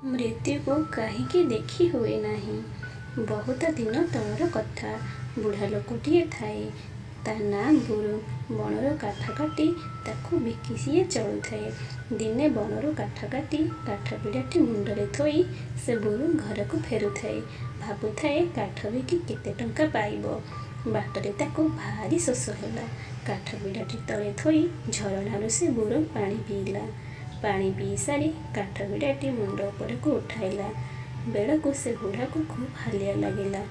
ମୃତ୍ୟୁକୁ କାହିଁକି ଦେଖି ହୁଏ ନାହିଁ? ବହୁତ ଦିନ ତଳର କଥା। ବୁଢ଼ା ଲୋକଟିଏ ଥାଏ। ତା ନାଁ ବୁରୁଂ। ବଣରୁ କାଠ କାଟି ତାକୁ ବିକି ସିଏ ଚଳୁଥାଏ। ଦିନେ ବଣରୁ କାଠ କାଟି କାଠବିଡ଼ାଟି ମୁଣ୍ଡରେ ଥୋଇ ସେ ବୁରୁଂ ଘରକୁ ଫେରୁଥାଏ। ଭାବୁଥାଏ କାଠ ବିକି କେତେ ଟଙ୍କା ପାଇବ। ବାଟରେ ତାକୁ ଭାରି ଶୋଷ ହେଲା। କାଠବିଡ଼ାଟି ତଳେ ଥୋଇ ଝରଣାରୁ ସେ ବୁରୁଂ ପାଣି ପିଇଲା। ପାଣି ପିଇସାରି କାଠବିଡ଼ାଟି ମୁଣ୍ଡ ଉପରକୁ ଉଠାଇଲା ବେଳକୁ ସେ ବୁଢ଼ାକୁ ଖୁବ୍ ହାଲିଆ ଲାଗିଲା।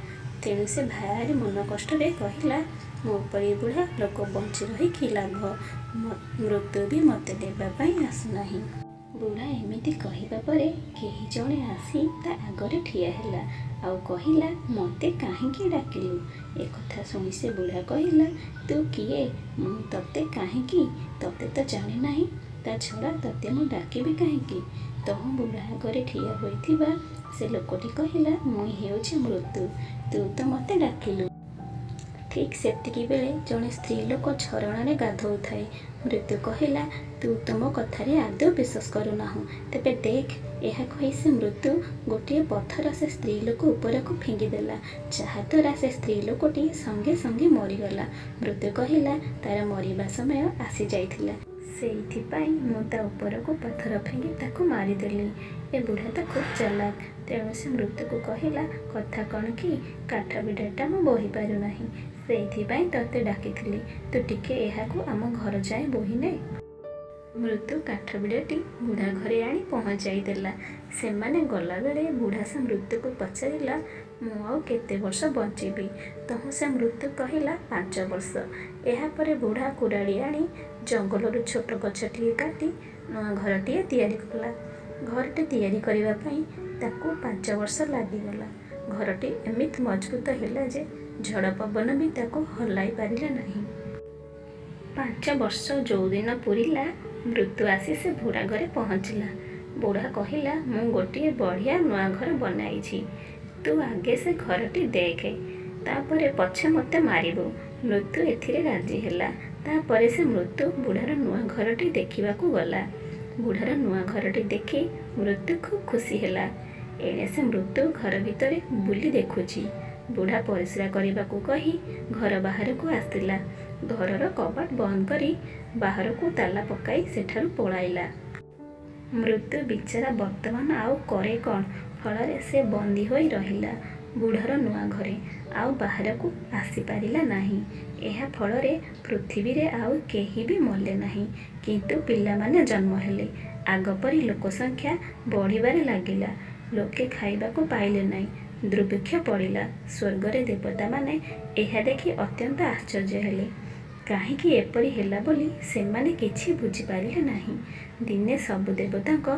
ତେଣୁ ସେ ଭାରି ମନ କଷ୍ଟରେ କହିଲା, ମୋ ପରି ବୁଢ଼ା ଲୋକ ବଞ୍ଚି ରହି କି ଲାଭ? ମୃତ୍ୟୁ ବି ମୋତେ ନେବା ପାଇଁ ଆସୁନାହିଁ। ବୁଢ଼ା ଏମିତି କହିବା ପରେ କେହି ଜଣେ ଆସି ତା ଆଗରେ ଠିଆ ହେଲା, ଆଉ କହିଲା, ମୋତେ କାହିଁକି ଡାକିଲୁ? ଏକଥା ଶୁଣି ସେ ବୁଢ଼ା କହିଲା, ତୁ କିଏ? ମୁଁ ତତେ କାହିଁକି? ତତେ ତ ଜାଣେ ନାହିଁ। ତା ଛଡ଼ା ତତେ ମୁଁ ଡାକିବି କାହିଁକି? ତହୁଁ ବୁଢ଼ା ଆଗରେ ଠିଆ ହୋଇଥିବା ସେ ଲୋକଟି କହିଲା, ମୁଁ ହେଉଛି ମୃତ୍ୟୁ। ତୁ ତ ମୋତେ ଡାକିଲୁ। ଠିକ୍ ସେତିକିବେଳେ ଜଣେ ସ୍ତ୍ରୀ ଲୋକ ଝରଣାରେ ଗାଧୋଉଥାଏ। ମୃତ୍ୟୁ କହିଲା, ତୁ ତ ମୋ କଥାରେ ଆଦୌ ବିଶ୍ୱାସ କରୁନାହୁଁ। ତେବେ ଦେଖ୍। ଏହା କହି ସେ ମୃତ୍ୟୁ ଗୋଟିଏ ପଥର ସେ ସ୍ତ୍ରୀ ଲୋକ ଉପରକୁ ଫିଙ୍ଗିଦେଲା, ଯାହାଦ୍ୱାରା ସେ ସ୍ତ୍ରୀ ଲୋକଟି ସଙ୍ଗେ ସଙ୍ଗେ ମରିଗଲା। ମୃତ୍ୟୁ କହିଲା, ତା'ର ମରିବା ସମୟ ଆସିଯାଇଥିଲା। ସେଇଥିପାଇଁ ମୁଁ ତା ଉପରକୁ ପଥର ଫିଙ୍ଗି ତାକୁ ମାରିଦେଲି। ଏ ବୁଢ଼ା ତ ଖୁବ୍ ଚାଲାକ୍। ତେଣୁ ସେ ମୃତ୍ୟୁକୁ କହିଲା, କଥା କ'ଣ କି, କାଠବିଡ଼ାଟା ମୁଁ ବୋହିପାରୁନାହିଁ। ସେଇଥିପାଇଁ ତତେ ଡାକିଥିଲି। ତୁ ଟିକେ ଏହାକୁ ଆମ ଘର ଯାଏ ବୋହିନେ। ମୃତ୍ୟୁ କାଠବିଡ଼ାଟି ବୁଢ଼ା ଘରେ ଆଣି ପହଞ୍ଚାଇ ଦେଲା। ସେମାନେ ଗଲାବେଳେ ବୁଢ଼ା ସେ ମୃତ୍ୟୁକୁ ପଚାରିଲା, ମୁଁ ଆଉ କେତେ ବର୍ଷ ବଞ୍ଚିବି? ତହୁଁ ସେ ମୃତ୍ୟୁ କହିଲା, 5 ବର୍ଷ। ଏହାପରେ ବୁଢ଼ା କୁରାଢ଼ି ଆଣି ଜଙ୍ଗଲରୁ ଛୋଟ ଗଛଟିଏ କାଟି ନୂଆ ଘରଟିଏ ତିଆରି କଲା। ଘରଟି ତିଆରି କରିବା ପାଇଁ ତାକୁ 5 ବର୍ଷ ଲାଗିଗଲା। ଘରଟି ଏମିତି ମଜବୁତ ହେଲା ଯେ ଝଡ଼ ପବନ ବି ତାକୁ ହଲାଇ ପାରିଲା ନାହିଁ। 5 ବର୍ଷ ଯୋଉଦିନ ପୂରିଲା, ମୃତ୍ୟୁ ଆସି ସେ ବୁଢ଼ା ଘରେ ପହଞ୍ଚିଲା। ବୁଢ଼ା କହିଲା, ମୁଁ ଗୋଟିଏ ବଢ଼ିଆ ନୂଆ ଘର ବନାଇଛି। ତୁ ଆଗେ ସେ ଘରଟି ଦେଖ। ତା'ପରେ ପଛେ ମୋତେ ମାରିବୁ। ମୃତ୍ୟୁ ଏଥିରେ ରାଜି ହେଲା। ତା'ପରେ ସେ ମୃତ୍ୟୁ ବୁଢ଼ାର ନୂଆ ଘରଟି ଦେଖିବାକୁ ଗଲା। ବୁଢ଼ାର ନୂଆ ଘରଟି ଦେଖି ମୃତ୍ୟୁ ଖୁବ୍ ଖୁସି ହେଲା। ଏଣେ ସେ ମୃତ୍ୟୁ ଘର ଭିତରେ ବୁଲି ଦେଖୁଛି, ବୁଢ଼ା ପରିସ୍ରା କରିବାକୁ କହି ଘର ବାହାରକୁ ଆସିଲା। ଘରର କବାଟ ବନ୍ଦ କରି ବାହାରକୁ ତାଲା ପକାଇ ସେଠାରୁ ପଳାଇଲା। ମୃତ୍ୟୁ ବିଚାରା ବର୍ତ୍ତମାନ ଆଉ କରେ କ'ଣ? ଫଳରେ ସେ ବନ୍ଦୀ ହୋଇ ରହିଲା ବୁଢ଼ାର ନୂଆ ଘରେ। ଆଉ ବାହାରକୁ ଆସିପାରିଲା ନାହିଁ। ଏହା ଫଳରେ ପୃଥିବୀରେ ଆଉ କେହି ବି ମଲେ ନାହିଁ। କିନ୍ତୁ ପିଲାମାନେ ଜନ୍ମ ହେଲେ। ଆଗପରି ଲୋକସଂଖ୍ୟା ବଢ଼ିବାରେ ଲାଗିଲା। ଲୋକେ ଖାଇବାକୁ ପାଇଲେ ନାହିଁ। ଦୁର୍ଭିକ୍ଷ ପଡ଼ିଲା। ସ୍ୱର୍ଗରେ ଦେବତାମାନେ ଏହା ଦେଖି ଅତ୍ୟନ୍ତ ଆଶ୍ଚର୍ଯ୍ୟ ହେଲେ। କାହିଁକି ଏପରି ହେଲା ବୋଲି ସେମାନେ କିଛି ବୁଝିପାରିଲେ ନାହିଁ। ଦିନେ ସବୁ ଦେବତାଙ୍କ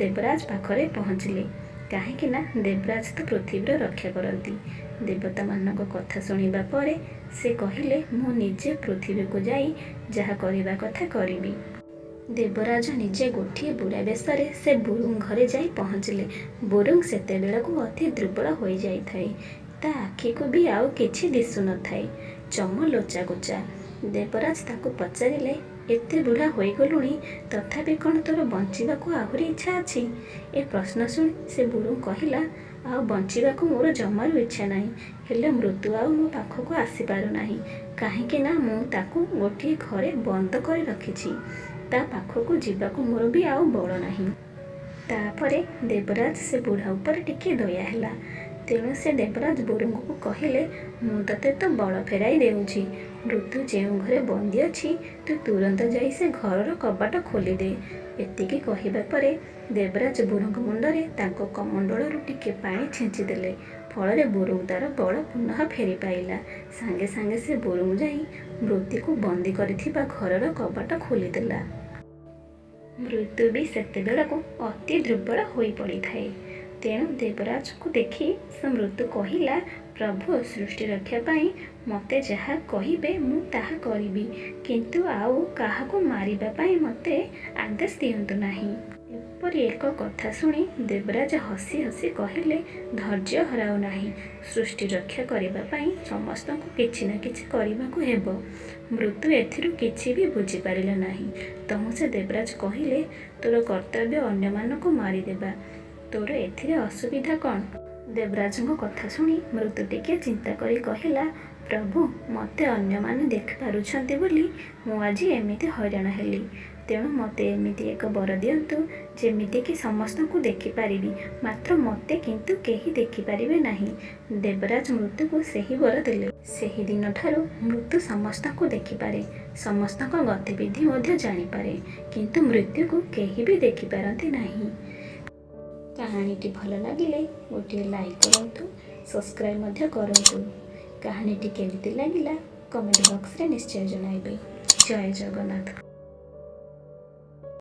ଦେବରାଜ ପାଖରେ ପହଞ୍ଚିଲେ। କାହିଁକିନା ଦେବରାଜ ତ ପୃଥିବୀର ରକ୍ଷା କରନ୍ତି। ଦେବତାମାନଙ୍କ କଥା ଶୁଣିବା ପରେ ସେ କହିଲେ, ମୁଁ ନିଜେ ପୃଥିବୀକୁ ଯାଇ ଯାହା କରିବା କଥା କରିବି। ଦେବରାଜ ନିଜେ ଗୋଟିଏ ବୁଢ଼ା ବେଶରେ ସେ ବୁରୁଂ ଘରେ ଯାଇ ପହଞ୍ଚିଲେ। ବୁରୁଂ ସେତେବେଳକୁ ଅତି ଦୁର୍ବଳ ହୋଇଯାଇଥାଏ। ତା ଆଖିକୁ ବି ଆଉ କିଛି ଦିଶୁ ନ ଥାଏ। ଚମ ଲୋଚାକୋଚା। ଦେବରାଜ ତାକୁ ପଚାରିଲେ, ଏତେ ବୁଢ଼ା ହୋଇଗଲୁଣି, ତଥାପି କ'ଣ ତୋର ବଞ୍ଚିବାକୁ ଆହୁରି ଇଚ୍ଛା ଅଛି? ଏ ପ୍ରଶ୍ନ ଶୁଣି ସେ ବୁରୁଂ କହିଲା, ଆଉ ବଞ୍ଚିବାକୁ ମୋର ଜମାରୁ ଇଚ୍ଛା ନାହିଁ। ହେଲେ ମୃତ୍ୟୁ ଆଉ ମୋ ପାଖକୁ ଆସିପାରୁନାହିଁ। କାହିଁକିନା ମୁଁ ତାକୁ ଗୋଟିଏ ଘରେ ବନ୍ଦ କରି ରଖିଛି। ତା ପାଖକୁ ଯିବାକୁ ମୋର ବି ଆଉ ବଳ ନାହିଁ। ତା'ପରେ ଦେବରାଜ ସେ ବୁଢ଼ା ଉପରେ ଟିକିଏ ଦୟା ହେଲା। ତେଣୁ ସେ ଦେବରାଜ ବୁରୁଙ୍ଗକୁ କହିଲେ, ମୁଁ ତତେ ତୋ ବଳ ଫେରାଇ ଦେଉଛି। ମୃତ୍ୟୁ ଯେଉଁ ଘରେ ବନ୍ଦୀ ଅଛି, ତୁ ତୁରନ୍ତ ଯାଇ ସେ ଘରର କବାଟ ଖୋଲିଦେ। ଏତିକି କହିବା ପରେ ଦେବରାଜ ବୁରୁଙ୍ଗ ମୁଣ୍ଡରେ ତାଙ୍କ କମଣ୍ଡଳରୁ ଟିକିଏ ପାଣି ଛିଞ୍ଚିଦେଲେ। ଫଳରେ ବୁରୁଙ୍ଗ ତା'ର ବଳ ପୁନଃ ଫେରି ପାଇଲା। ସାଙ୍ଗେ ସାଙ୍ଗେ ସେ ବୁରୁଙ୍ଗ ଯାଇ ମୃତ୍ୟୁକୁ ବନ୍ଦୀ କରିଥିବା ଘରର କବାଟ ଖୋଲିଦେଲା। ମୃତ୍ୟୁ ବି ସେତେବେଳକୁ ଅତି ଦୁର୍ବଳ ହୋଇପଡ଼ିଥାଏ। ତେଣୁ ଦେବରାଜଙ୍କୁ ଦେଖି ସେ ମୃତ୍ୟୁ କହିଲା, ପ୍ରଭୁ, ସୃଷ୍ଟି ରକ୍ଷା ପାଇଁ ମୋତେ ଯାହା କହିବେ ମୁଁ ତାହା କରିବି। କିନ୍ତୁ ଆଉ କାହାକୁ ମାରିବା ପାଇଁ ମୋତେ ଆଦେଶ ଦିଅନ୍ତୁ ନାହିଁ। ଏପରି ଏକ କଥା ଶୁଣି ଦେବରାଜ ହସି ହସି କହିଲେ, ଧୈର୍ଯ୍ୟ ହରାଅ ନାହିଁ। ସୃଷ୍ଟି ରକ୍ଷା କରିବା ପାଇଁ ସମସ୍ତଙ୍କୁ କିଛି ନା କିଛି କରିବାକୁ ହେବ। ମୃତ୍ୟୁ ଏଥିରୁ କିଛି ବି ବୁଝିପାରିଲା ନାହିଁ। ତହୁଁ ସେ ଦେବରାଜ କହିଲେ, ତୋର କର୍ତ୍ତବ୍ୟ ଅନ୍ୟମାନଙ୍କୁ ମାରିଦେବା। ତୋର ଏଥିରେ ଅସୁବିଧା କ'ଣ? ଦେବରାଜଙ୍କ କଥା ଶୁଣି ମୃତ୍ୟୁ ଟିକିଏ ଚିନ୍ତା କରି କହିଲା, ପ୍ରଭୁ, ମୋତେ ଅନ୍ୟମାନେ ଦେଖିପାରୁଛନ୍ତି ବୋଲି ମୁଁ ଆଜି ଏମିତି ହଇରାଣ ହେଲି। ତେଣୁ ମୋତେ ଏମିତି ଏକ ବର ଦିଅନ୍ତୁ, ଯେମିତିକି ସମସ୍ତଙ୍କୁ ଦେଖିପାରିବି, ମାତ୍ର ମୋତେ କିନ୍ତୁ କେହି ଦେଖିପାରିବେ ନାହିଁ। ଦେବରାଜ ମୃତ୍ୟୁକୁ ସେହି ବର ଦେଲେ। ସେହିଦିନଠାରୁ ମୃତ୍ୟୁ ସମସ୍ତଙ୍କୁ ଦେଖିପାରେ, ସମସ୍ତଙ୍କ ଗତିବିଧି ମଧ୍ୟ ଜାଣିପାରେ, କିନ୍ତୁ ମୃତ୍ୟୁକୁ କେହି ବି ଦେଖିପାରନ୍ତି ନାହିଁ। କାହାଣୀଟି ଭଲ ଲାଗିଲେ ଗୋଟିଏ ଲାଇକ୍ କରନ୍ତୁ, ସବସ୍କ୍ରାଇବ୍ ମଧ୍ୟ କରନ୍ତୁ। କାହାଣୀଟି କେମିତି ଲାଗିଲା କମେଣ୍ଟ ବକ୍ସରେ ନିଶ୍ଚୟ ଜଣାଇବେ। ଜୟ ଜଗନ୍ନାଥ।